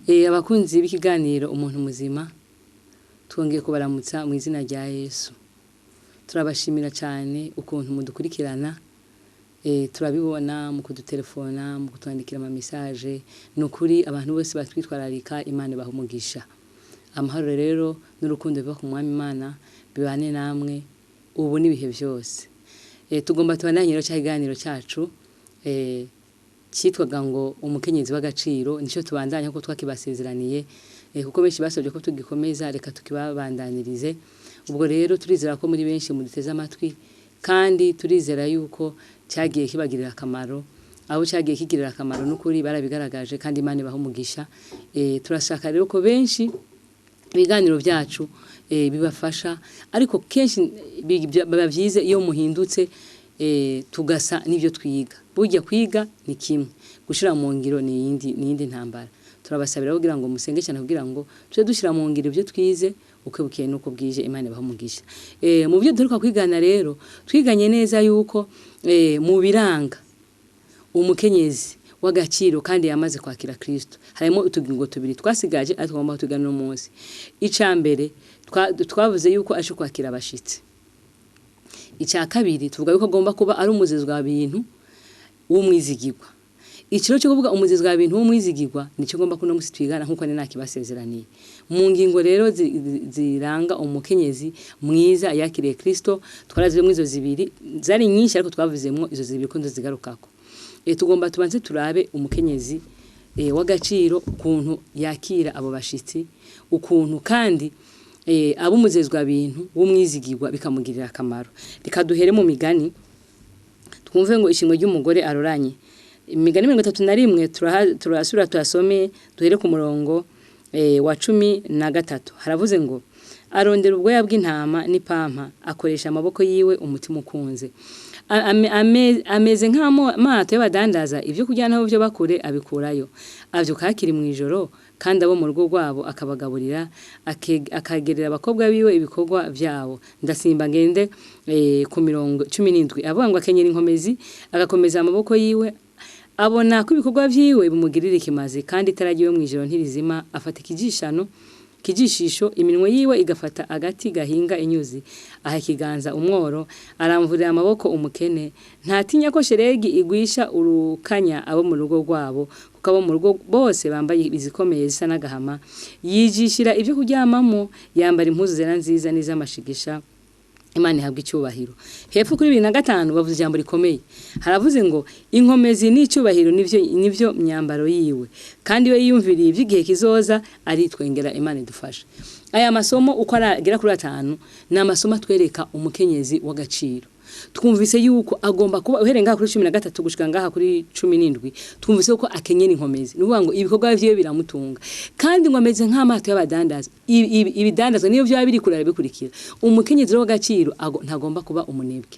Abakunzi b'ikiganiro Umuntu Muzima, twongeye kubaramutsa mu izina rya Yesu. Turabashimira cyane ukuntu mudukurikirana. Turabibona mu kudutelefona, mu kutwandikira ama message. Ni ukuri abantu bose batwitwararika, Imana ibaha umugisha. Amahoro rero n'urukundo biva ku Mwami Imana bibane namwe ubu n'ibihe byose. Tugomba tubandanye rero cya kiganiro cyacu cyitwaga ngo Umukenyezi w'Agaciro. Nicyo tubandanya kuko twakibasezeraniye, kuko benshi basabye ko tugikomeza, reka tukibabandanirize. Ubwo rero turizera ko muri benshi muduteze amatwi, kandi turizera yuko cyagiye kibagirira akamaro. Abo cyagiye kigirira akamaro n'ukuri barabigaragaje, kandi Imana ibaha umugisha. Turashaka rero ko benshi ibiganiro byacu bibafasha, ariko kenshi biba byiza iyo muhindutse, tugasa n'ibyo twiga. Burya kwiga ni kimwe, gushira mu ngiro ni yindi ntambara. Turabasabira kugira ngo musenge cyane kugira ngo tuje dushira mu ngiro ibyo twize uko bukeye nuko bwije. Imana ibaha umugisha. Mu byo duheruka kwigana rero, twiganye neza yuko mu biranga umukenyezi w'agaciro kandi yamaze kwakira Kristo harimo utugingo tubiri twasigaje, ariko tugomba tugana no munsi. Ica mbere twavuze yuko aje kwakira abashitsi. Icya kabiri tuvuga yuko agomba kuba ari umuzezwa bintu w'umwizigirwa. Ikiro cyo kuvuga umuzezwa bintu w'umwizigirwa nicyo ngomba kuno musi twigana, nkuko ni nakibasezeraniye. Mu ngingo rero ziranga umukenyezi mwiza yakiriye Kristo, twarazimwe izo zibiri, zari nyinshi ariko twavuzemwo izo zibiri ko nzozigarukako. Tugomba tubanze turabe umukenyezi w'agaciro ukuntu yakira abo bashitsi, ukuntu kandi abo umuzezwa bintu w'umwizigirwa bikamugirira akamaro. Reka duhere mu Migani, twumve ngo ishimwe ry'umugore aroranye. Imigani 31, turasubira tuhasome, duhere ku murongo wa 13. Haravuze ngo: "Arondera ubwoya bw'intama n'ipampa, akoresha amaboko yiwe umutima ukunze. Ameze nk'amato y'abadandaza, ibyo kurya nabo byo bakure abikurayo. Avyuka hakiri mu ijoro, kandi abo mu rugo rwabo akabagaburira, akagerera abakobwa biwe ibikorwa vyabo." Ndasimba ngende ku mirongo 17, avuga ngo: "Akenyera inkomezi, agakomeza amaboko yiwe. Abona ko ibikorwa vyiwe bimugirira ikimazi, kandi itara ryiwe mu ijoro ntirizima. Afata ikijishano kijishisho, iminwe yiwe igafata agati gahinga inyuzi. Aha ikiganza umworo, aramvurira amaboko umukene. Ntatinya ko sheregi igwisha urukanya abo mu rugo rwabo, kuko abo mu rugo bose bambaye izikomeye zisa n'agahama. Yijishira ibyo kuryamamo, yambara impuzu zera nziza n'iz'amashigisha. Imana ihabwa icyubahiro." Hepfo kuri 25 bavuze ijambo rikomeye. Haravuze ngo: "Inkomezi n'icyubahiro nivyo myambaro yiwe, kandi we yiyumviriye iby'igihe kizoza, aritwengera." Imana idufasha. Aya masomo uko aragera kuri atanu ni amasomo atwereka umukenyezi w'agaciro. Twumvise yuko agomba kuba, uhereye ngaha kuri 13 gushika ngaha kuri 17, twumvise yuko akenyera inkomezi, ni ukuvuga ngo ibikorwa vyiwe biramutunga, kandi ngo ameze nk'amato y'abadandaza. Ibidandazwa niyo vyaba biri kurara bikurikira. Umukenyezi w'agaciro ntagomba kuba umunebwe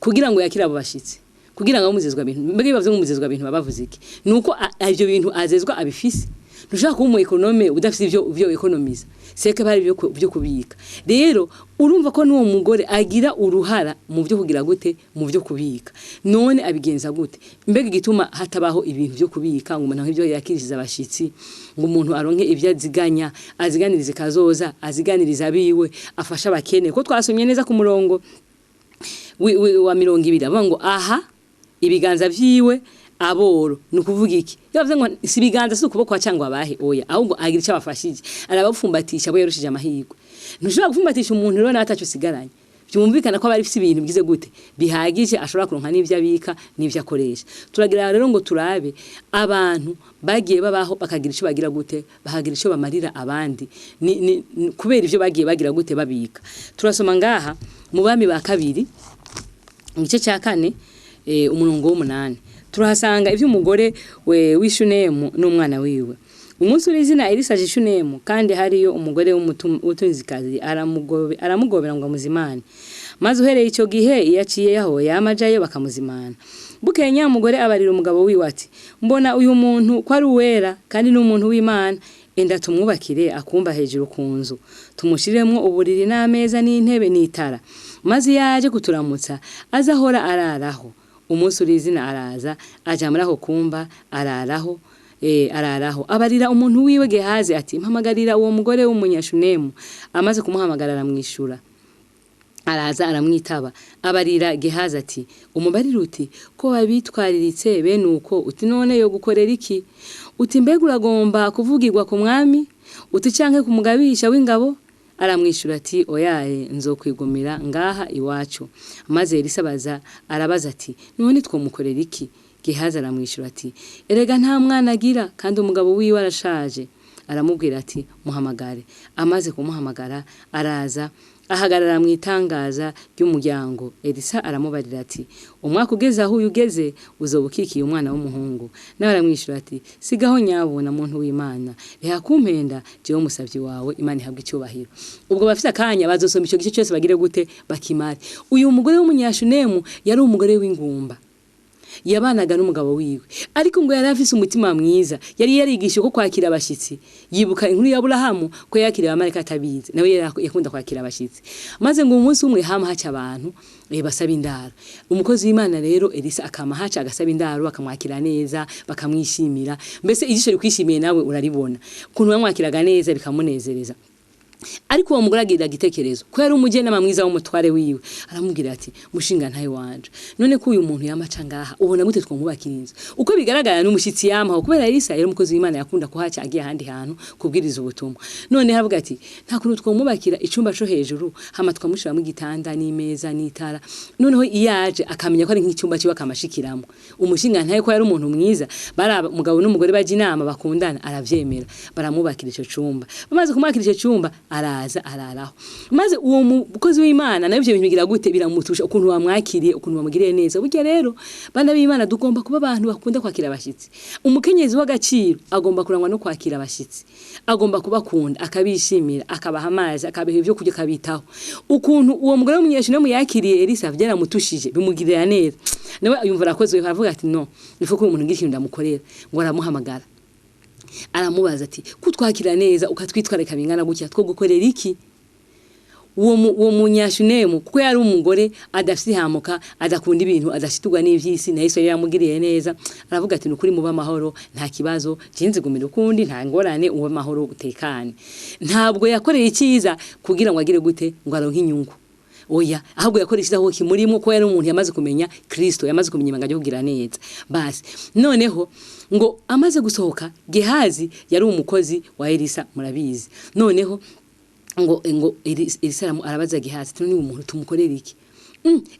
kugira ngo yakire abo bashitsi, kugira ngo amuzezwa bintu. Mbega iyo bavuze ngo umuzezwa bintu baba bavuze iki? Nuko ivyo bintu azezwa abifise. Ntushaka kuba umu économe udafise ivyo ivyo ekonomiza seke bari byo kubika. Rero urumva ko n'uwo mugore agira uruhara mu byo kugira gute, mu byo kubika. None abigenza gute? Mbega igituma hatabaho ibintu byo kubika, ngo umuntu nk'ibyo yakirishije abashitsi, ngo umuntu aronke ibyo aziganya, aziganirize kazoza, aziganiriza abiwe, afasha abakene, ko twasomye neza ku murongo wa 20 avuga ngo: "Aha ibiganza vyiwe aboro." Ni ukuvuga iki? Iyo bavuze ngo si ibiganza, si ukuboko cyangwa abahe, oya, ahubwo agira icyo abafashije, arabapfumbatisha abo yarushije amahirwe. Ntushobora gupfumbatisha umuntu rero nawe ataco usigaranye. Byumvikana ko aba afise ibintu bigize gute, bihagije, ashobora kuronka n'ivyo abika n'ivyo akoresha. Turagira rero ngo turabe abantu bagiye babaho bakagira ico bagira gute, bakagira ico bamarira abandi ni kubera ivyo bagiye bagira gute, babika. Turasoma ngaha mu Bami ba Kabiri, mu gice cya kane, umurongo w'umunani, turahasanga ivy'umugore we w'Ishunemu n'umwana wiwe. Umunsi uri izina Elisa aje Ishunemu, kandi hariyo umugore w'umutunzikazi, aramugobera ngo amuzimane. Maze uhereye ico gihe iyo aciye yaho yama ajayo bakamuzimana. Bukeye nyamugore abarira umugabo wiwe ati: "Mbona uyu muntu ko ari uwera, kandi ni umuntu w'Imana. Enda tumwubakire akumba hejuru ku nzu, tumushiremwo uburiri n'ameza n'intebe n'itara, maze iyo aje kuturamutsa azahora araraho." Umunsi uri izina araza, aja muri ako kumba araraho. Araraho abarira umuntu wiwe Gehazi ati mpamagarira uwo mugore w'umunyashunemu. Amaze kumuhamagara aramwishura, araza aramwitaba. Abarira Gehazi ati umubarira uti ko wabitwariritse bene uko, uti none yo gukorera iki? Uti mbega uragomba kuvugirwa ku mwami? Uti canke ku mugabisha w'ingabo? Aramwishura ati oyaye, nzokwigumira ngaha iwacu. Maze Elisa abaza arabaza ati none twomukorera iki? Gehazi aramwishura ati erega nta mwana agira, kandi umugabo wiwe arashaje. Aramubwira ati muhamagare. Amaze kumuhamagara araza ahagarara mu itangaza ry'umuryango. Elisa aramubarira ati umwaka ugeze aho uyu ugeze uzoba ukikiye umwana w'umuhungu. Nawe aramwishyura ati sigaho nyabona muntu w'Imana, reka kumpenda jewe umusavyi wawe. Imana ihabwe icyubahiro. Ubwo bafite akanya bazosoma ico gice cyose bagire gute bakimare. Uyu mugore w'umunyashunemu yari umugore w'ingumba, yabanaga n'umugabo wiwe, ariko ngo yari afise umutima mwiza, yari yarigishije ko kwakira abashitsi. Yibuka inkuru ya Aburahamu ko yakiriye abamarayika atabizi, nawe yakunda kwakira abashitsi. Maze ngo umunsi umwe hama haca abantu basaba indaro. Umukozi w'Imana rero Elisa akama haca agasaba indaro, bakamwakira neza, bakamwishimira. Mbese ijisho rikwishimiye nawe uraribona ukuntu bamwakiraga neza, bikamunezereza. Ariko uwo mugore agira igitekerezo ko yari umujenama mwiza w'umutware wiwe, aramubwira ati mushinga ntaye wanje, none ko uyu muntu yamaca ngaha ubona gute twomubakira inzu? Uko bigaragara n'umushitsi yamaho, kubera Elisa yari umukozi w'Imana yakunda kuhaca agiye ahandi hantu kubwiriza ubutumwa. None aravuga ati nta kuntu twomubakira icumba co hejuru, hama tukamushiramo igitanda n'imeza n'itara, noneho iyo aje akamenya ko ari nk'icyumba ciwe akamashikiramo. Umushinga ntaye ko yari umuntu mwiza, bari umugabo n'umugore baje inama bakundana, aravyemera, baramubakira ico cumba. Bamaze kumwakira ico cumba araza araraho. Maze uwo mukozi w'Imana nawe ivyo bintu bigira gute biramutusha, ukuntu bamwakiriye, ukuntu bamugiriye neza. Burya rero bana b'Imana tugomba kuba abantu bakunda kwakira abashitsi. Umukenyezi w'agaciro agomba kurangwa no kwakira abashitsi, agomba kubakunda, akabishimira, akabaha amazi, akabaha ibyo kurya, akabitaho. Ukuntu uwo mugore w'umunyeshuri yakiriye Elisa byaramutushije, bimugirira neza, nawe yumva arakozwe, aravuga ati no ifu ko umuntu ngira ikintu ndamukorera. Ngo aramuhamagara aramubaza ati kutwakira neza ukatwitwarika bingana gutya two gukorera iki? Uwo munyashunemu kuko yari umugore adafite ihamuka, adakunda ibintu, adashiturwa n'ivyisi, na Yesu yari yamugiriye neza, aravuga ati nukuri muba amahoro, nta kibazo, je nzigumira ukundi, nta ngorane, ube amahoro utekane. Ntabwo yakoreye icyiza kugira ngo agire gute ngo aronke inyungu, oya, ahubwo yakoresheje aho kimurimo, ko yari umuntu yamaze kumenya Kristo, yamaze kumenya ibanga ryo kugira neza. Basi noneho ngo amaze gusohoka, Gehazi yari umukozi wa Elisa murabizi. Noneho ngo Elisa arabaza Gehazi ati none umuntu tumukorera iki?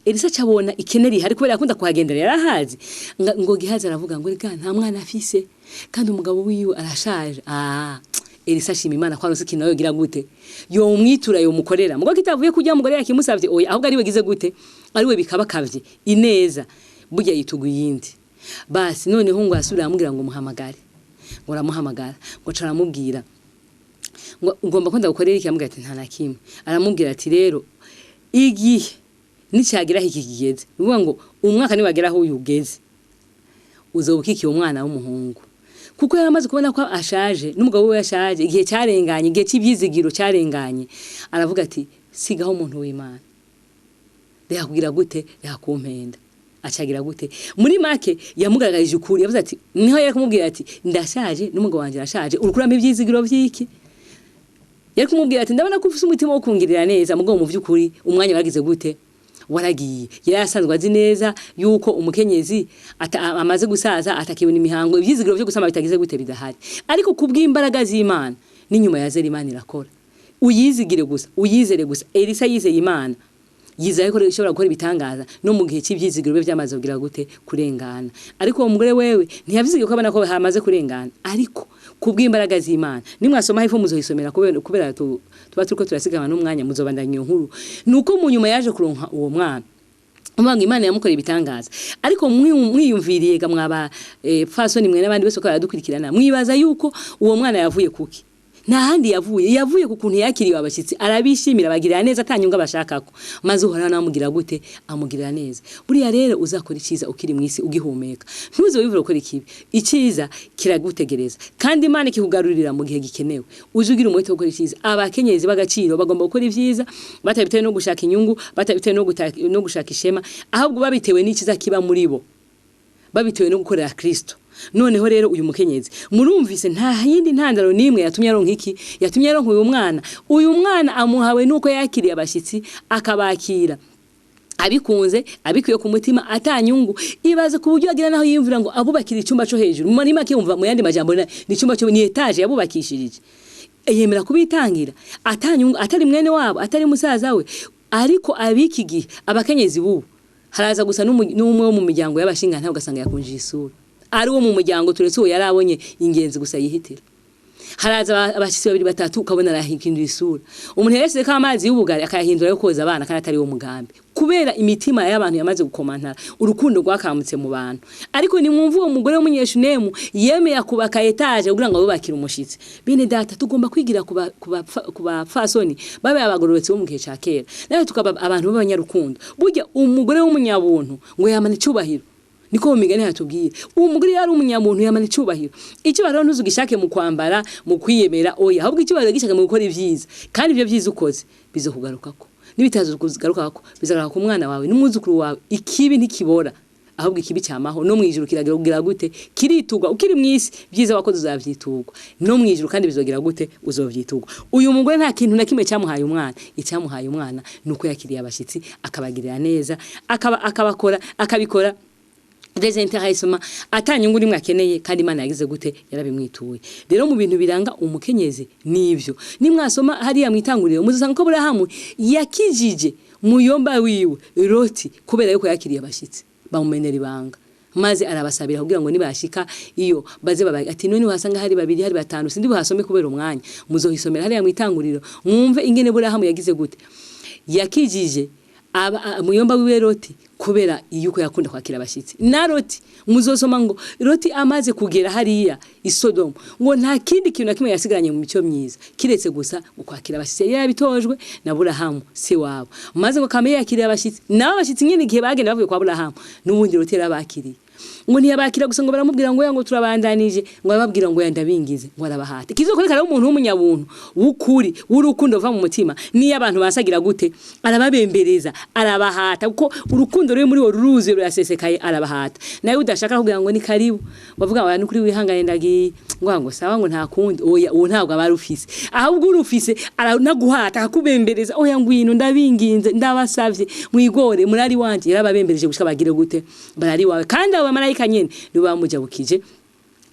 Elisa cabona ikeneri hari kubera akunda kuhagendera yarahazi. Ngo Gehazi aravuga ngo rega nta mwana afise kandi umugabo wiwe arashaje. Elisa ashima Imana ko aronse ikintu nawe gira gute yo umwitura yo mukorera, mugo kitavuye kujya mugore yakimusavye, oya, ahubwo ari we gize gute, ari we bikabakavye ineza, burya yitugu yindi. Basi noneho ngo asubira aramubwira ngo muhamagare, ngo aramuhamagara, ngo aramubwira ngo ugomba ko ndagukorera iki? Amubwira ati nta na kimwe. Aramubwira ati rero igihe nicyagira iki kigeze, ni ngo umwaka niwagera aho uyu ugeze uzoba ukikiye umwana w'umuhungu. Kuko yari amaze kubona ko ashaje n'umugabo we yashaje, igihe cyarenganye, igihe cy'ibyizigiro cyarenganye, aravuga ati sigaho umuntu w'Imana, reka kugira gute, reka kumpenda. Acagira gute, muri make yamugaragarije ukuri, yavuze ati niho yari kumubwira ati ndashaje n'umugabo wanje arashaje, urukuramo ibyizigiro vyiki? Yari kumubwira ati ndabona ko ufise umutima wo kungirira neza, mugabo mu vy'ukuri umwanya waragize gute waragiye. Yari asanzwe azi neza yuko umukenyezi amaze gusaza atakibona imihango, ibyizigiro byo gusama bitagize gute bidahari. Ariko kubw'imbaraga z'Imana n'inyuma ya zera Imana irakora. Uyizigire gusa, uyizere gusa. Elisa yizeye Imana, yizeye ko ishobora gukora ibitangaza no mu gihe cy'ibyizigiro bye byamaze kugira gute kurengana. Ariko uwo mugore wewe ntiyabizigiye ko abona ko hamaze kurengana, ariko kubw'imbaraga z'Imana nimwasoma hepfo muzohisomera, kubera tuba turiko turasigama n'umwanya, muzobandanya iyo nkuru. Nuko mu nyuma yaje kuronka uwo mwana, umwanga Imana yamukoreye ibitangaza. Ariko mwiyumviriye ga mwaba fasoni mwe n'abandi bose ko baradukurikirana, mwibaza yuko uwo mwana yavuye kuki? Nta handi yavuye, yavuye ku kuntu yakiriwe abashitsi, arabishimira, bagirira neza atanyunga bashakako, maze Uhoraho namugira gute amugirira neza. Buriya rero uzakora iciza ukiri mwisi ugihumeka, ntuze wivure gukora ikibi, iciza kiragutegereza kandi Imana ikikugarurira mu gihe gikenewe. Uje ugira umwete wo gukora iciza. Abakenyezi b'agaciro bagomba gukora ivyiza batabitewe no gushaka inyungu, batabitewe no gushaka ishema, ahubwo babitewe n'iciza kiba muri bo, babitewe no gukorera Kristo. Noneho rero uyu mukenyezi murumvise, nta yindi ntandaro n'imwe yatumye aronka iki, yatumye aronka uyu mwana. Uyu mwana amuhawe nuko yakiriye abashyitsi, akabakira abikunze, abikuye ku mutima, atanyungu. Ibaze ku buryo agira naho yiyumvira ngo abubakira icyumba cyo hejuru. Muri make, yumva mu yandi majambo ni icyumba cyo, ni étage yabubakishirije. Yemera kubitangira atanyungu, atari mwene wabo, atari musaza we. Ariko abiki gihe, abakenyezi bubu, haraza gusa n'umwe wo mu miryango y'abashinga ntabwo, ugasanga yakunjije isura ari wo mu muryango, turetse uwo yarabonye ingenzi gusa yihitira. Haraza abashyitsi babiri, batatu, ukabona arahindura isura. Umuntu yarasize ko amazi y'ubugari akayahindura yo koza abana, kandi atari wo mugambi, kubera imitima y'abantu yamaze gukomantara, urukundo rwakamutse mu bantu. Ariko nimwumva uwo mugore w'umunyeshunemu yemeye akubaka étage kugira ngo abubakire umushitsi. Bene data, tugomba kwigira ku bapfasoni babe abagororotsi bo mu gihe ca kera, nawe tukaba abantu b'abanyarukundo. Burya umugore w'umunyabuntu ngo yamana icubahiro, niko mu migani hatubwira. Uwo mugore yari umunyamuntu, yamana icubahiro. Icyubahiro ntuzugishake mu kwambara, mu kwiyemera, oya, ahubwo icyubahiro gishake mu gukora ibyiza, kandi ibyo byiza ukoze bizokugarukako. Nibitazo kugarukako, bizagaruka ku mwana wawe n'umwuzukuru wawe. Ikibi ntikibora, ahubwo ikibi cyamaho. No mwijuru kiragira kugira gute? Kiritugwa. Ukiri mwisi, byiza wakoze uzavyiturwa no mwijuru, kandi bizogira gute? Uzovyiturwa. Uyu mugore nta kintu na kimwe cyamuhaye umwana. Icyamuhaye umwana nuko yakiriye abashitsi, akabagirira neza, akaba akabakora, akabikora désintéressement, atanyungu nimwe akeneye, kandi Imana yagize gute? Yarabimwituye. Rero mu bintu biranga umukenyezi nivyo. Nimwasoma hariya mwitanguriro, muzosanga ko Aburahamu yakijije muyomba wiwe Loti kubera yuko yakiriye abashitsi, bamumenera ibanga, maze arabasabira kugira ngo nibashika iyo baze baba ati none wasanga hari babiri, hari batanu. Sindi buhasome kubera umwanya, muzohisomera hariya mwitanguriro, mwumve ingene Burahamu yagize gute, yakijije muyomba wiwe Loti kubera yuko yakunda kwakira abashitsi. Na Loti, muzosoma ngo Loti amaze kugera hariya i Sodomu, ngo nta kindi kintu na kimwe yasigaranye mu mico myiza kiretse gusa ukwakira abashitsi yari yabitojwe na Burahamu se wabo. Maze ngo kame yakiriye abashitsi, nabo abashitsi nyene igihe bagenda bavuye kwa Burahamu, n'ubundi Loti yarabakiriye. Ngo ntiyabakira gusa, ngo baramubwira ngo ya, ngo turabandanije, ngo arababwira ngo yandabingize, ngo arabahate. Kizokoreka rero umuntu w'umunyabuntu w'ukuri, w'urukundo ruva mu mutima, niyo abantu basagira gute, arababembereza, arabahata, kuko urukundo ruri muri wo ruruzuye, rurasesekaye, arabahata. Nawe udashaka kugira ngo ni karibu, bavuga ngo nukuri wihangane, ndagiye, ngo sawa, ngo nta kundi, oya, uwo ntabwo aba arufise. Ahubwo urufise aranaguhata, akakubembereza: oya, ngwino, ndabinginze, ndabasavye, mwigore murari wanje. Yarababembereje gushika bagire gute? Barari wawe. Kandi abo bamarayika nyene nibo bamujabukije,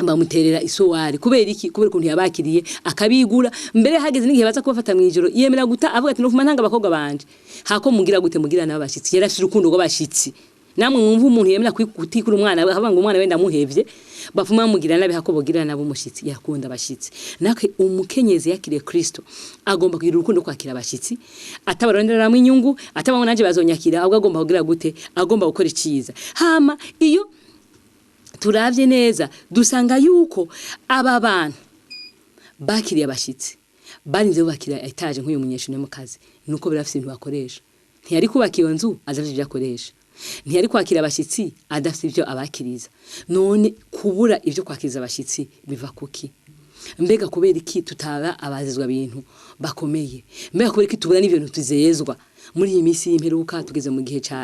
bamuterera isowari. Kubera iki? Kubera ukuntu yabakiriye, akabigura. Mbere hageze n'igihe baza kubafata mw'ijoro, yemera guta, avuga ati nofuma ntanga abakobwa banje hako mugira gute, mugira nabo bashitsi. Yarafise urukundo rw'abashitsi. Namwe mwumva umuntu yemera kutikura umwana, akavuga ngo umwana wenda muhevye, bafuma bamugira nabi hako bogira nabo umushitsi. Yakunda abashitsi. Nakwe umukenyezi yakiriye Kristo agomba kugira urukundo, kwakira abashitsi atabaronderamwe inyungu, atabamo nanje bazonyakira, ahubwo agomba kugira gute? Agomba gukora iciza. Hama iyo turavye neza, dusanga yuko aba bantu bakiriye abashitsi barinze bubakira étage nk'uyu munyeshuri mukazi, nuko birafise ibintu bakoresha. Ntiyari kubaka iyo nzu adafise ibyo akoresha, ntiyari kwakira abashitsi adafise ibyo abakiriza. None kubura ibyo kwakiriza abashitsi biva kuki? Mbega kubera iki tutaba abazezwa bintu bakomeye? Mbega kubera iki tubura n'ibintu tuzezwa muri iyi minsi y'imperuka? Tugeze mu gihe ca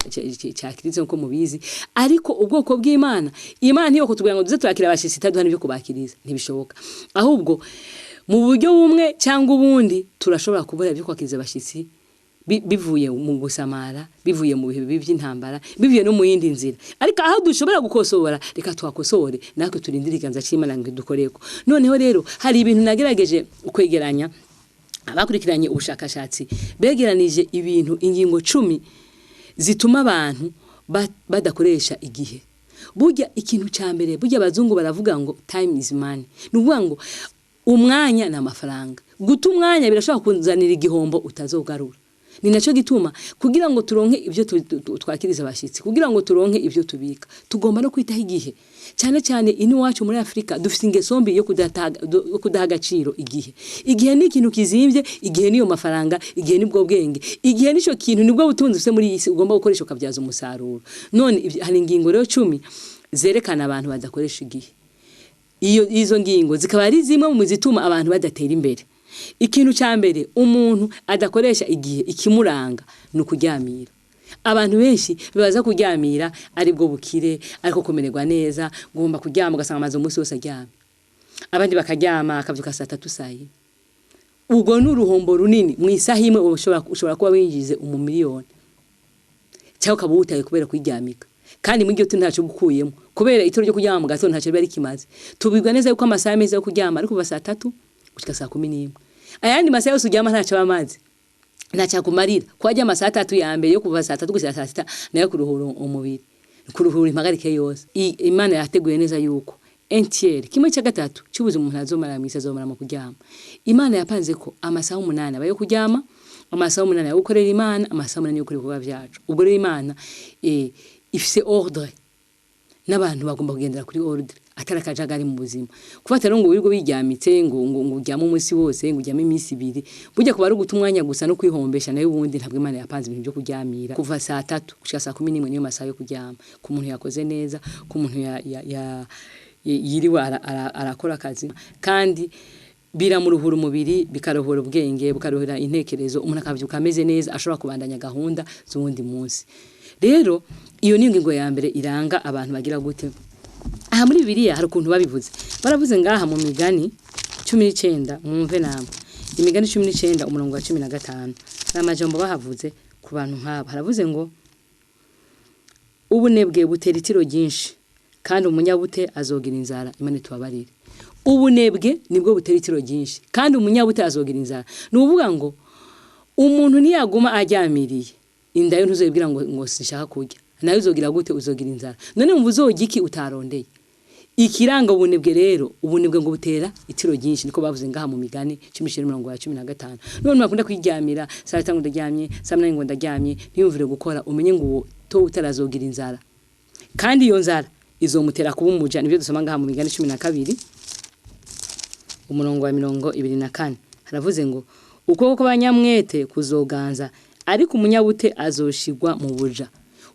crise nkuko mubizi, ariko ubwoko bw'Imana, Imana ntiyo kutubwira ngo duze turakira abashitsi itaduha n'ibyo kubakiriza, ntibishoboka. Ahubwo mu buryo bumwe cyangwa ubundi turashobora kubura ibyo kwakiriza abashitsi bivuye mu gusamara, bivuye mu bihe bibi by'intambara, bivuye no mu yindi nzira. Ariko aho dushobora gukosora, reka twakosore, natwe turindire ikiganza c'Imana ngo dukoreko. Noneho rero hari ibintu nagerageje kwegeranya. Abakurikiranye ubushakashatsi begeranije ibintu, ingingo 10 zituma abantu badakoresha igihe. Burya ikintu ca mbere, burya abazungu baravuga ngo "Time is money", ni ukuvuga ngo umwanya ni amafaranga. Guta umwanya birashobora kuzanira igihombo utazogarura. Ni naco gituma kugira ngo turonke ibyo twakiriza abashitsi, kugira ngo turonke ibyo tubika, tugomba no kwitaho igihe. Cyane cyane ino iwacu muri Afrika dufite ingeso mbi yo kudaha agaciro igihe. Igihe ni ikintu kizimvye, igihe niyo mafaranga, igihe nibwo bwenge, igihe nico kintu, nibwo butunzi ufite muri iyi si ugomba gukoresha ukabyaza umusaruro. None hari ingingo rero 10 zerekana abantu badakoresha igihe. Iyo izo ngingo zikaba ari zimwe mu zituma abantu badatera imbere. Ikintu cya mbere, umuntu adakoresha igihe, ikimuranga ni ukuryamira. Abantu benshi bibaza kuryamira ari bwo bukire, ariko kumererwa neza, ngomba kuryama ugasanga amaze umunsi wose aryamye. Abandi bakaryama akavyuka saa tatu, saa yine. Ubwo ni uruhombo runini. Mu isaha imwe ushobora kuba winjize umumiliyoni cyangwa ukaba wutaye kubera kwiryamika, kandi muri iryo turo ntacyo ukuyemo, kubera ituro ryo kuryama mu gatondo ntacyo riba rikimaze. Tubibwa neza yuko amasaha meza yo kuryama ari kuva saa tatu gushika saa 11. Ayandi masaha yose uryama ntacyo aba amaze, ntacyakumarira. Ko wajya amasaha 3 ya mbere yo kuva saa tatu gushika saa sita nayo kuruhura umubiri, kuruhura impagarike yose. Imana yateguye neza yuko un tiers, kimwe cya gatatu cy'ubuzima umuntu azomara mw'isi, azomara mu kuryama. Imana yapanze ko amasaha 8 aba yo kuryama, amasaha 8 yo gukorera Imana, amasaha 8 yo gukora ibikorwa vyacu. Ubwo rero Imana ifise ordre, n'abantu bagomba kugendera kuri ordre, atari akajagari mu buzima. Kufata rero ngo wirirwe wiryamitse, ngo uryame umunsi wose, ngo uryame iminsi 2, burya kuba ari uguta umwanya gusa no kwihombesha. Nayo ubundi ntabwo Imana yapanze ibintu byo kuryamira. Kuva saa tatu gushika saa 11 niyo masaha yo kuryama ku muntu yakoze neza, ku muntu ya yiriwe arakora akazi, kandi biramuruhura umubiri, bikaruhura ubwenge, bukaruhura intekerezo, umuntu akavyuka ameze neza, ashobora kubandanya gahunda z'uwundi munsi. Rero iyo ni ingingo ya mbere iranga abantu bagira gute. Aha muri Bibiliya hari ukuntu babivuze. Baravuze ngaha mu Migani 19, mwumve namwe. Imigani 19 umurongo wa 15, hari amajambo bahavuze ku bantu nk'aba. Haravuze ngo: "Ubunebwe butera itiro ryinshi, kandi umunyabute azogira inzara." Imana itubabarire. Ubunebwe nibwo butera itiro ryinshi, kandi umunyabute azogira inzara. Ni ukuvuga ngo umuntu niyaguma aryamiriye inda yo, ntuzobwira ngo sinshaka kurya, nayo uzogira gute? Uzogira inzara. None wumva uzorya iki utarondeye? Ikiranga ubunebwe rero, ubunebwe ngo butera itiro ryinshi, niko bavuze ngaha mu Migani 19 umurongo wa 15. None bakunda kwiryamira, saa tanu ndaryamye, saa munani ngo ndaryamye, ntiyumvire gukora, umenye ngo uwo to utarazogira inzara, kandi iyo nzara izomutera kuba umuja. Nibyo dusoma ngaha mu Migani 12 umurongo wa 24. Haravuze ngo: "Ukuboko kw'abanyamwete kuzoganza, ariko umunyabute azoshigwa mu buja."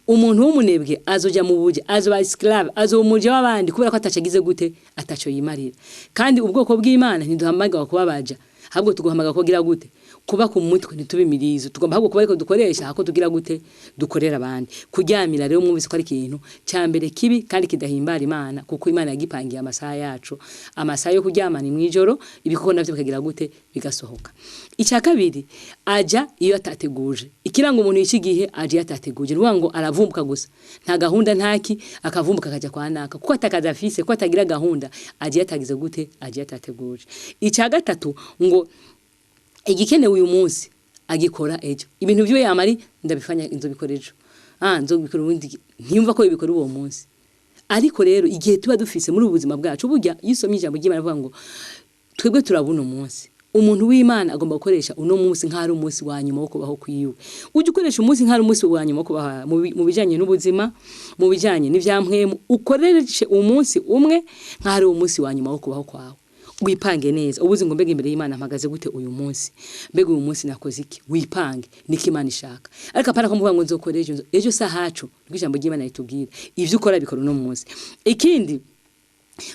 Umuntu w'umunebwe azoja mu buja, azoba esclave, azoba umuja w'abandi, kubera ko ataco agize gute? Ataco yimarira. Kandi ubwoko bw'Imana ntiduhamagawe kuba baja, ahubwo tuguhamagara kugira gute? Kuba ku mutwe, ntitube imirizo. Tugomba ahubwo kuba ariko dukoresha, hako tugira gute? Dukorera abandi. Kuryamira rero mwumvise ko ari ikintu ca mbere kibi kandi kidahimbara Imana, kuko Imana yagipangiye amasaha yacu. Amasaha yo kuryama ni mw'ijoro, ibikoko navyo bikagira gute? Bigasohoka. Icya kabiri, aja iyo atateguje. Ikiranga umuntu iki gihe, aja iyo atateguje, ni ukuvuga ngo aravumbuka gusa, nta gahunda, ntaki, akavumbuka akaja kwa naka, kuko atakaza afise, kuko atagira gahunda, aja iyo atagize gute? Aja iyo atateguje. Icya gatatu, ngo igikenewe uyu munsi agikora ejo. Ibintu vyo yamari ndabifanya, nzobikora ejo, nzobikora ubundi, ntiyumva ko bibikora uwo munsi. Ariko rero igihe tuba dufise muri ubu buzima bwacu, burya iyo usomye ijambo ry'Imana avuga ngo twebwe turabona umunsi. Umuntu w'Imana agomba gukoresha uno munsi nk'aho ari umunsi wa nyuma wo kubaho kwiwe. Ujye ukoresha umunsi nk'aho ari umunsi wa nyuma wo kubaho mu bijanye n'ubuzima, mu bijanye n'ivyampwemu. Ukoreshe umunsi umwe nk'aho ari umunsi wa nyuma wo kubaho kwawe. Wipange neza, ubuzi ngo: "Mbega imbere y'Imana mpagaze gute uyu munsi? Mbega uyu munsi nakoze iki?" Wipange niko Imana ishaka. Ariko apana ko muvuga ngo nzokora ejo, ejo sahacu. Niko ijambo ry'Imana ritubwira. Ivyo ukora bikora uno munsi. Ikindi,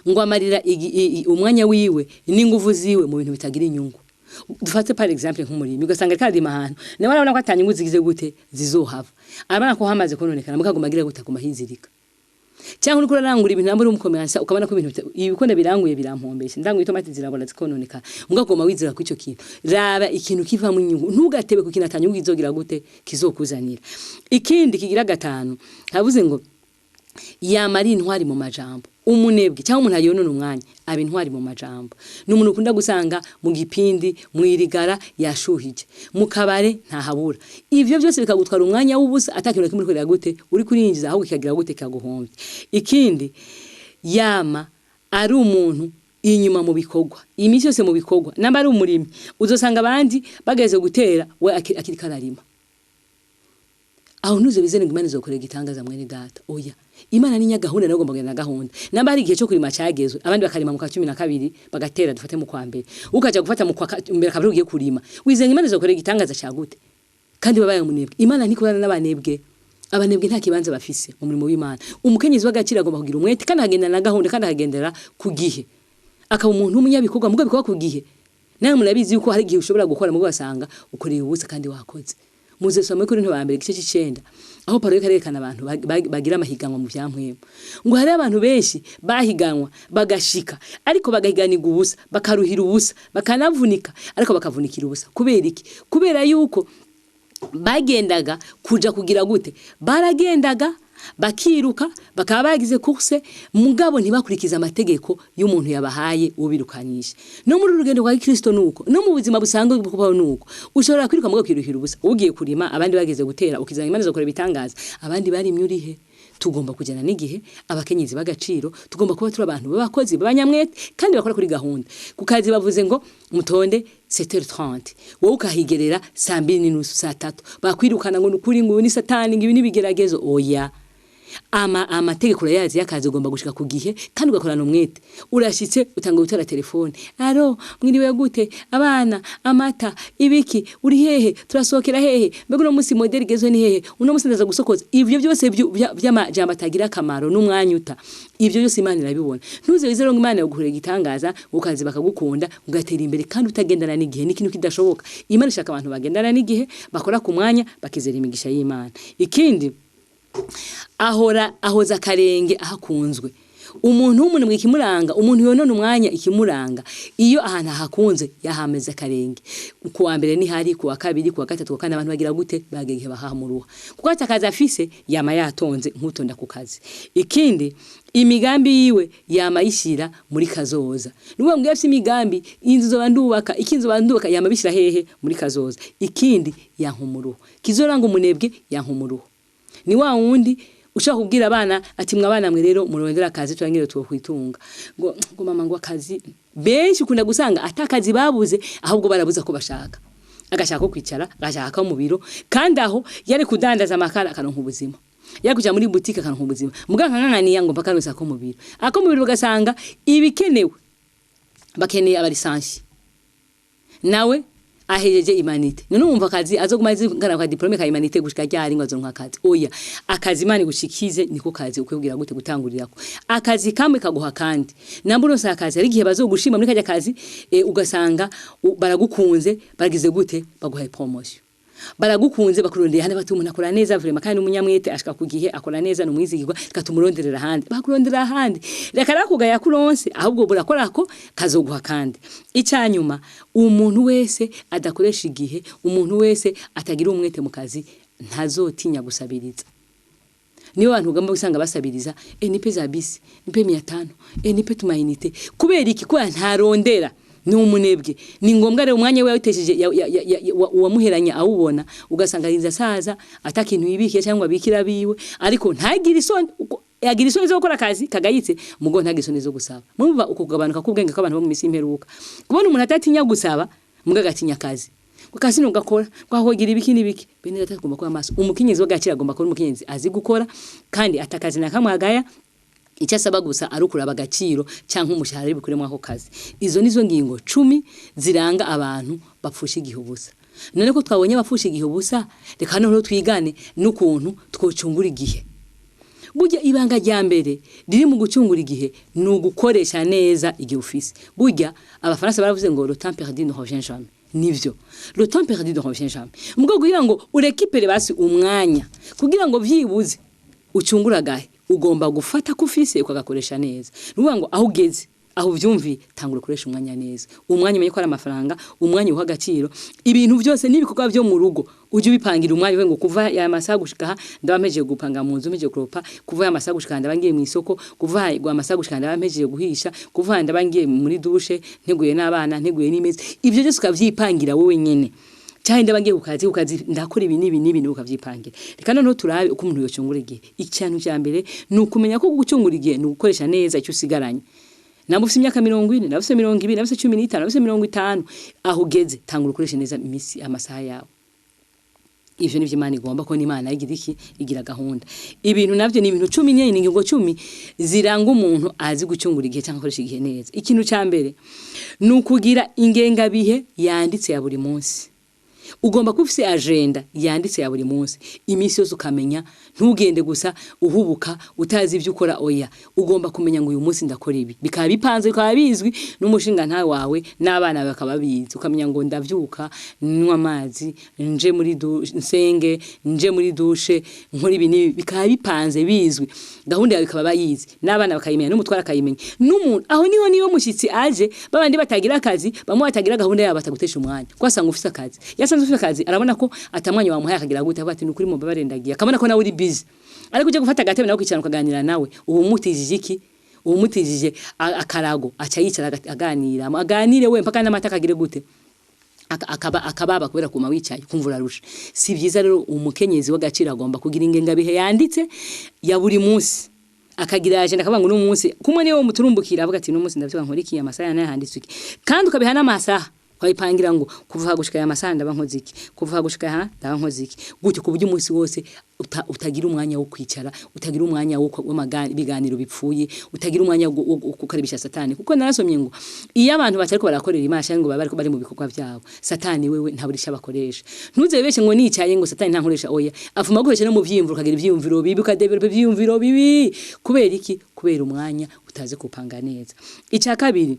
ngo amarira umwanya wiwe n'inguvu ziwe mu bintu bitagira inyungu. Dufate par exemple nk'umurimi, ugasanga ariko ararima ahantu, nawe arabona ko atanyungu zigize gute zizohava, arabona ko hamaze kononekara, mugaguma agira gute? Aguma hizirika. Cyangwa uriko urarangura ibintu, namba uri umukomersa, ukabona ko ibintu ibikunda biranguye, birampombesha, ndanguye itomati zirabora zikononekara, mugagoma wizira ku ico kintu. Raba ikintu kivamo inyungu, ntugatebe ku kintu atanyungu izogira gute kizokuzanira. Ikindi kigira gatanu, havuze ngo yamara intwari mu majambo. Umunebwe cyangwa umuntu ayonona umwanya aba intwari mu majambo. Ni umuntu ukunda gusanga mu gipindi, mu irigara, yashuhije mu kabare, ntahabura. Ivyo byose bikagutwara umwanya w'ubusa, atakintu na kimwe uriko gute uri kurinjiza, ahubwo kikagira gute? Kikaguhombya. Ikindi, yama ari umuntu inyuma mu bikorwa, iminsi yose mu bikorwa. Namba ari umurimi, uzosanga abandi bageze gutera, we akiriko ararima. Aho ntuze bizene ngo Imana izokorera igitangaza, mwene data. Oya, Imana ni nyagahunda, nawe ugomba kugenda na gahunda. Namba hari igihe cyo kurima cagezwe, abandi bakarima mu kwa 12, bagatera, dufate mu kwa mbere, ukaja gufata mu kwa mbere kabiri ugiye kurima, wizeye Imana izokorera igitangaza cagute kandi babaye umunebwe? Imana ntikorana n'abanebwe. Abanebwe nta kibanza bafise mu murimo w'Imana. Umukenyezi w'agaciro agomba kugira umwete, kandi akagendana na gahunda, kandi akagendera ku gihe, akaba umuntu w'umunyabikorwa mugo bikorwa ku gihe. Nawe murabizi yuko hari igihe ushobora gukora mugo ugasanga ukoreye ubusa kandi wakoze. Muzesoma muri Korinto ba mbere igice c'icenda, aho Pawulo yariko arerekana abantu bagira amahiganwa mu vya mpwemu, ngo hariho abantu benshi bahiganwa bagashika, ariko bagahiganirwa ubusa, bakaruhira ubusa, bakanavunika, ariko bakavunikira ubusa. Kubera iki? Kubera yuko bagendaga kuja kugira gute? Baragendaga bakiruka, bakaba bagize course, mugabo ntibakurikiza amategeko y'umuntu yabahaye ubirukanyisha. No muri urugendo rwa Kristo nuko, no mu buzima busanzwe bwo nuko ushobora kwiruka mugabo ukiruhira ubusa. Ugiye kurima, abandi bageze gutera, ukizana Imana izokora ibitangaza, abandi barimye urihe? Tugomba kujyana n'igihe. Abakenyezi b'agaciro, tugomba kuba turi abantu b'abakozi, b'abanyamwete kandi bakora kuri gahunda. Ku kazi bavuze ngo mutonde 7h30, wowe ukahigerera saa 2:30, saa 3, bakwirukana ngo nukuri, ngo ni satani, ngo ibi n'ibigeragezo. Oya, amategeko urayazi y'akazi, ugomba gushika ku gihe kandi ugakorana umwete. Urashitse, utanga gutora telefone: "Allô, mwiriwe gute? Abana, amata, ibiki? Uri hehe? Turasohokera hehe? Mbega uno munsi modèle igezwe ni hehe? Uno munsi ndaza gusokoza." Ivyo byose vy'amajambo atagira akamaro n'umwanya uta, ivyo byose Imana irabibona. Ntuze wizere ngo Imana yogukorera igitangaza, ukazi bakagukunda, ugatera imbere kandi utagendana n'igihe. Ni ikintu kidashoboka. Imana ishaka abantu bagendana n'igihe, bakora ku mwanya, bakizera imigisha y'Imana. Ikindi, ahora ahoza akarenge ahakunzwe. Umuntu w'umunebwe, ikimuranga, umuntu yonona umwanya, ikimuranga, iyo ahantu hakunze yahameze akarenge, ku wa mbere nihari, ku wa kabiri, ku wa gatatu, ku wa kane, abantu bagira gute? Bagera igihe bahamuruha, kuko atakazi afise, yama yatonze nk'utonda ku kazi. Ikindi, imigambi yiwe yama yishira muri kazoza. Nuvuga ngo iyo afise imigambi, inzu zoba ndubaka iki, inzu ndubaka, yama bishira hehe? Muri kazoza. Ikindi, yanka umuruho. Kizoranga umunebwe, yanka umuruho. Ni wa wundi ushaka kubwira abana ati: "Mwa mwe rero murondera akazi, turangire twokwitunga." Ngo "Mama," ngo "akazi." Benshi ukunda gusanga atakazi babuze, ahubwo barabuza ko bashaka, agashaka ko kwicara, agashaka ko mu biro, kandi aho yari kudandaza amakara akaronka ubuzima, yari kuja muri boutique akaronka ubuzima. Muganga nkankaniya ngo mpaka aronse ako mu biro, ako mu biro ugasanga ibikenewe, bakeneye aba licenciés, nawe ahejeje humanités. None wumva akazi azoguma azingana ka diplôme ka humanités gushika ryari ngo azoronka akazi? Oya, akazi Imana igushikize niko kazi ukwibwira gute gutangurirako. Akazi kamwe kaguha kandi namba uronse akazi, hari igihe bazogushima muri kajya kazi, ugasanga baragukunze, baragize gute, baguhaye promotion, baragukunze, bakurondeye handi, bati: "Umuntu akora neza vraiment, kandi n'umunyamwete, ashika ku gihe, akora neza, ni umwizigirwa, reka tumuronderera ahandi." Bakurondera ahandi, reka rakugaya kuronse, ahubwo burakora ko kazoguha. Kandi icanyuma, umuntu wese adakoresha igihe, umuntu wese atagira umwete mu kazi, ntazotinya gusabiriza. Niyo abantu ugomba gusanga basabiriza: "Nipe za bisi, nipe 500, nipe tuma unités." Kubera iki? Kubera ntarondera, ni umunebwe. Ni ngombwa rero umwanya we yawutesheje, uwamuheranya awubona, ugasanga arinze asaza atakintu yibikiye cyangwa abikira biwe, ariko ntagire isoni, yagira isoni zo gukora akazi kagayitse, mugo ntagire isoni zo gusaba. Murumva uko kugabanuka k'ubwenge kw'abantu bo mu misi y'imperuka, kubona umuntu atatinya gusaba, muga agatinya akazi, kasi nugakora kwahogira ibiki n'ibiki. Bene data, tugomba kuba maso. Umukenyezi w'agaciro agomba kuba umukenyezi azi gukora kandi atakazi na kamwe agaya, icyo asaba gusa ari ukuraba agaciro cyangwa umushahara bikuremo ako kazi. Izo nizo ngingo 10 ziranga abantu bapfusha igihe ubusa. None ko twabonye abapfusha igihe ubusa, reka noneho twigane n'ukuntu twocungura igihe. Burya ibanga rya mbere riri mu gucungura igihe ni ugukoresha neza igihe ufise. Burya Abafaransa baravuze ngo "Le temps perdu ne revient jamais." Nivyo, le temps perdu ne revient jamais. Mugo kugira ngo u récupère basi umwanya, kugira ngo vyibuze ucungura gahe, ugomba gufata ko ufise ukagakoresha neza. Nuvuga ngo aho ugeze, aho uvyumvi, tangura ukoresha umwanya neza. Umwanya umenye ko ari amafaranga, umwanya uha agaciro. Ibintu byose n'ibikorwa byo mu rugo ujye ubipangira umwanya, uvuge ngo kuva ya masaha gushika aha ndaba mpejeje gupanga mu nzu, mpejeje kuropa, kuva ya masaha gushika aha ndaba ngiye mu isoko, kuva ya masaha gushika aha ndaba mpejeje guhisha, kuva aha ndaba ngiye muri douche, nteguye n'abana, nteguye n'imeza. Ibyo byose ukavyipangira wowe nyene, cyangwa ndaba ngiye ku kazi ndakora ibi n'ibi n'ibi, ukavyipangira. Reka noneho turabe uko umuntu yocungura igihe. Ikintu cya mbere ni ukumenya ko gucungura igihe ni ugukoresha neza icyo usigaranye. Namba ufise imyaka 40, namba ufise 20, namba ufise 15, namba ufise 50, aho ugeze, tangura ukoreshe neza imisi, amasaha yawe. Ivyo nivyo Imana igomba, ko n'Imana igira iki? Igira gahunda. Ibintu navyo ni ibintu 10 nyene, ni ingingo 10 ziranga umuntu azi gucungura igihe cyangwa akoresha igihe neza. Ikintu ca mbere ni ukugira ingengabihe yanditse ya buri munsi. Ugomba kuba ufise agenda yanditse ya buri munsi, iminsi yose ukamenya, ntugende gusa uhubuka utazi ivyo ukora. Oya, ugomba kumenya ngo uyu munsi ndakora ibi, bikaba bipanze, bikaba bizwi n'umushinga ntawe wawe n'abana bakaba bizi. Ukamenya ngo ndavyuka, nywa amazi, nje muri nsenge, nje muri douche, nkora ibi n'ibi, bikaba bipanze bizwi, gahunda yawe ikaba bayizi, n'abana bakayimenya, n'umutwara akayimenya, n'umuntu aho niho niyo mushyitsi aje, babandi batagira akazi, bamwe batagira gahunda yabo, batagutesha umwanya, kuko asanga ufise akazi. Yasanze ufise akazi, arabona ko atamwanya wamuhaye, akagira gute? Avuga ati: "Nukuri mubabare, ndagiye." Akabona ko nawe uri busy, ariko uje gufata agatebe nawe ukicara ukaganira nawe, ubu umutijije iki? Ubu umutijije akarago, aca yicara aganira, aganire we mpaka n'amata akagire gute? Akaba akababa kubera kuma wicaye kumva urarusha. Si byiza rero. Umukenyezi w'agaciro agomba kugira ingengabihe yanditse ya buri munsi, akagira agenda akavuga ngo uno munsi kumwe niyo muturumbukira, avuga ati: "Uno munsi ndavyuka nkora iki, amasaha yana handitswe iki." Kandi ukabiha n'amasaha, ukabipangira ngo kuva aha gushika aya masaha ndaba nkoze iki, kuva aha gushika aha ndaba nkoze iki, gutyo ku buryo umunsi wose utagira umwanya wo kwicara, utagira umwanya wo ibiganiro bipfuye, utagira umwanya wo gukaribisha Satani. Kuko narasomye ngo iyo abantu batariko barakorera Imana cyangwa ngo baba bariko bari mu bikorwa byabo, Satani wewe nta burisha bakoresha. Ntuzebeshe ngo nicaye ngo Satani ntankoresha. Oya, afuma gukoresha no mu vyiyumviro, ukagira ivyiyumviro bibi, ukadevelopa ivyiyumviro bibi. Kubera iki? Kubera umwanya utazi kupanga neza. Icya kabiri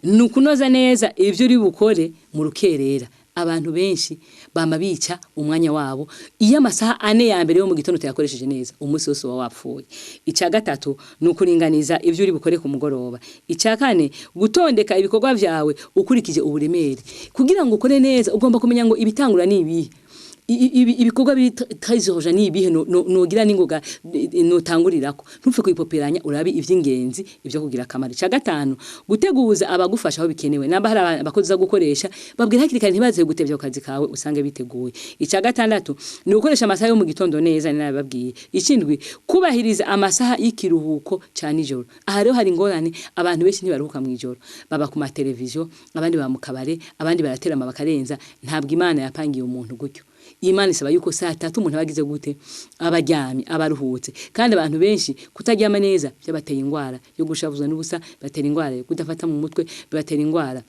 ni ukunoza neza ibyo uri bukore mu rukerera. Abantu benshi bama bica umwanya wabo. Iyo amasaha 4 ya mbere yo mu gitondo utayakoresheje neza, umunsi wose uba wapfuye. Icya gatatu ni ukuringaniza ibyo uri bukore ku mugoroba. Icya kane, gutondeka ibikorwa byawe ukurikije uburemere. Kugira ngo ukore neza, ugomba kumenya ngo ibitangura ni ibihe, ibikorwa biri très urgent ni ibihe, nogira n'ingoga notangurirako. Ntupfe kuyipoperanya, urabe ivy'ingenzi, ivyo kugira akamaro. Ica gatanu, guteguza abagufasha aho bikenewe. Namba hari abakozi uza gukoresha, babwira hakiri kare, ntibaze gutevya ku kazi kawe, usange biteguye. Ica gatandatu ni gukoresha amasaha yo mu gitondo neza, nababwiye. Ikindwi, kubahiriza amasaha y'ikiruhuko ca nijoro. Aha rero hari ingorane, abantu benshi ntibaruhuka mw'ijoro, baba ku mateleviziyo, abandi baba mu kabare, abandi baraterama bakarenza. Ntabwo Imana yapangiye umuntu gutyo. Imana isaba yuko saa 3 umuntu aba agize gute? Aba aryamye, aba aruhutse. Kandi abantu benshi kutaryama neza byabateye ingwara yo gushavuzwa n'ubusa, bibatera ingwara yo kudafata mu mutwe, bibatera ingwara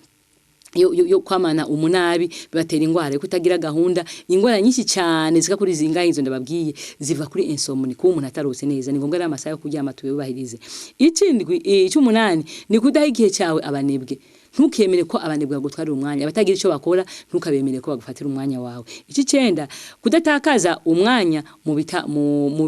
yo kwamana umunabi, bibatera ingwara yo kutagira gahunda. Ingwara nyinshi cyane zika kuri zingahe izo ndababwiye ziva kuri insomnie, kuba umuntu atarose neza. Ni ngombwa rero amasaha yo kuryama tuyubahirize. Ikindwi, icyumunani ni kudaha igihe cyawe abanebwe. Ntukemere ko abanebwe bagutwarira umwanya. Abatagira icyo bakora, ntukabemere ko bagufatira umwanya wawe. Icicenda, kudatakaza umwanya mu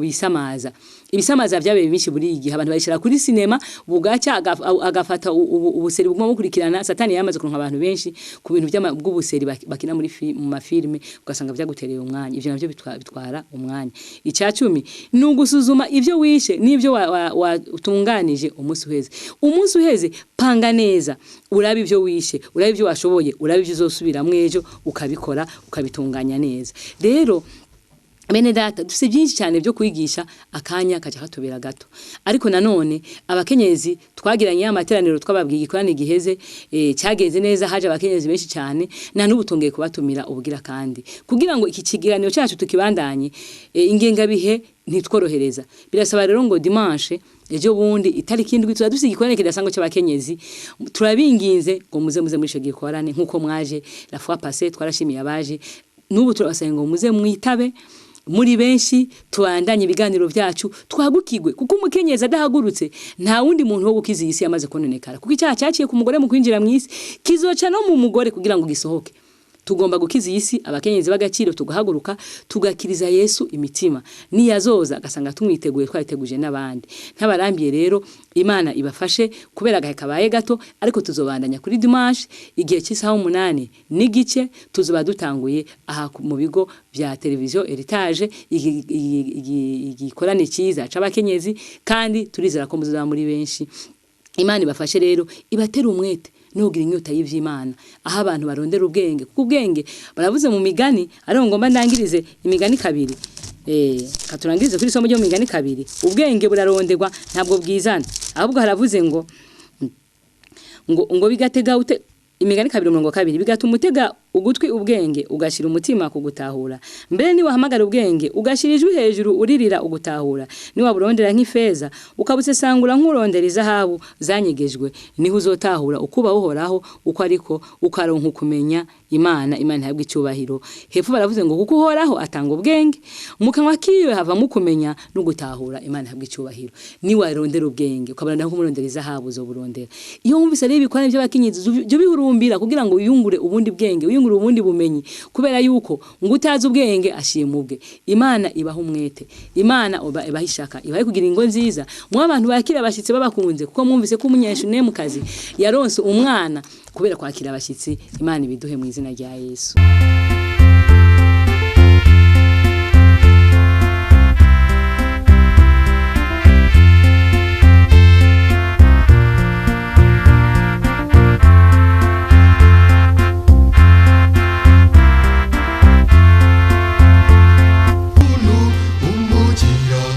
bisamaza. Ibisamaza vyabaye byinshi buri gihe, abantu bayishira kuri sinema, bugaca agafata ubuseri buguma bukurikirana. Satani yamaze kuronka abantu benshi ku bintu bw'ubuseri bakina mu mafilme, ugasanga vyagutereye umwanya. Ivyo navyo bitwara umwanya. Icacumi ni ugusuzuma ivyo wishe n'ivyo watunganije umunsi uheze. Umunsi uheze, panga neza, urabe ivyo wishe, urabe ivyo washoboye, urabe ivyo uzosubiramwo ejo, ukabikora, ukabitunganya neza. Rero bene data, dufise byinshi cyane byo kwigisha, akanya kaja katubera gato. Ariko nanone abakenyezi twagiranye amateraniro, twababwiye igikorane giheze, cyagenze neza, haje abakenyezi benshi cyane. Na n'ubu tongeye kubatumira ubugira kandi, kugira ngo iki kiganiro cyacu tukibandanye. Ingengabihe ntitworohereza, birasaba rero ngo dimanche ejo bundi itariki 7 tuza dufise igikorane kidasanzwe cy'abakenyezi. Turabinginze ngo muze muri ico gikorane nkuko mwaje la fois passée. Twarashimiye abaje, n'ubu turabasaba ngo muze mwitabe muri benshi, tubandanye ibiganiro byacu, twagukigwe. Kuko umukenyezi adahagurutse, nta wundi muntu wo gukiza iyi si yamaze kononekara, kuko icyaha cyaciye ku mugore mu kwinjira mu isi, kizoca no mu mugore kugira ngo gisohoke. Tugomba gukiza iyi si. Abakenyezi b'agaciro tugahaguruka, tugakiriza Yesu imitima, niyazoza agasanga tumwiteguye, twariteguje n'abandi. Ntabarambiye rero, Imana ibafashe. Kubera agahe kabaye gato, ariko tuzobandanya kuri dimanche igihe cy'isaha 8:30, tuzoba dutanguye aha mu bigo vya televiziyo Heritage igikorane cyiza c'abakenyezi, kandi turizera ko muzoba muri benshi. Imana ibafashe rero, ibatera umwete nugira inyota y'ivy'Imana, aho abantu barondera ubwenge, kuko ubwenge baravuze mu migani. Ariko ngomba ndangirize imigani 2, katurangirize kuri isomo ryo mu migani 2. Ubwenge buraronderwa, ntabwo bwizana. Ahubwo haravuze ngo bigatega ute? Imigani 2 umurongo wa 2: bigatuma utega Ugutwi ubwenge, ugashira umutima ku gutahura. Mbere niwahamagara ubwenge, ugashira ijwi hejuru uririra ugutahura, niwaburondera nk'ifeza, ukabusesangura nk'urondera izahabu zanyegejwe, niho uzotahura ukuba Uhoraho uko ariko, ukaronka ukumenya Imana. Imana ihabwa icyubahiro. Hepfo baravuze ngo kuko Uhoraho atanga ubwenge, mu kanwa kiwe havamo ukumenya no gutahura. Imana ihabwa icyubahiro. Niwarondera ubwenge, ukaburondera nk'umurondera izahabu, uzoburondera. Iyo wumvise rero ibikorane by'abakenyezi, jya ubihurumbira kugira ngo wiyungure ubundi bwenge, wiyungure ubundi bumenyi, kubera yuko ngo utazi ubwenge ashima ubwe. Imana ibaha umwete, Imana ibaha ishaka, ibahe kugira ingo nziza, mwe abantu bakira abashyitsi babakunze, kuko mwumvise ko umunyeshunemukazi yaronse umwana kubera kwakira abashyitsi. Imana ibiduhe mu izina rya Yesu.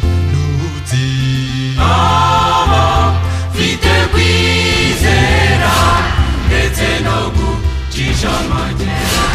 Umukiranutsi mfite kwizera ndetse no gucisha amagera.